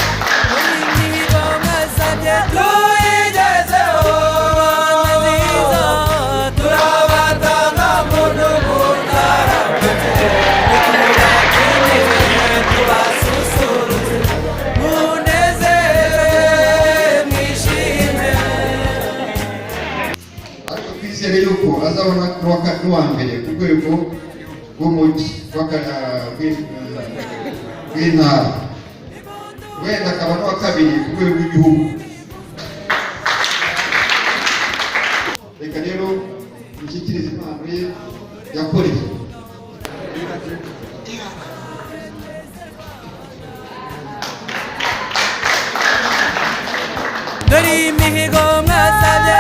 Imihigo mwasabye tuyigezeho, Rwanda nziza, turabatanga muntu mutaramutse, tubabyinire, tubasusurutse, munezerwe, mwishime. Ariko twizere yuko azabona n'uwa mbere ku rwego rw'umujyi, rw'intara, wenda akaba n'uwa kabiri ku rwego rw'igihugu. Reka rero mushyikirize impano ye yakoreye. Dore imihigo mwasabye.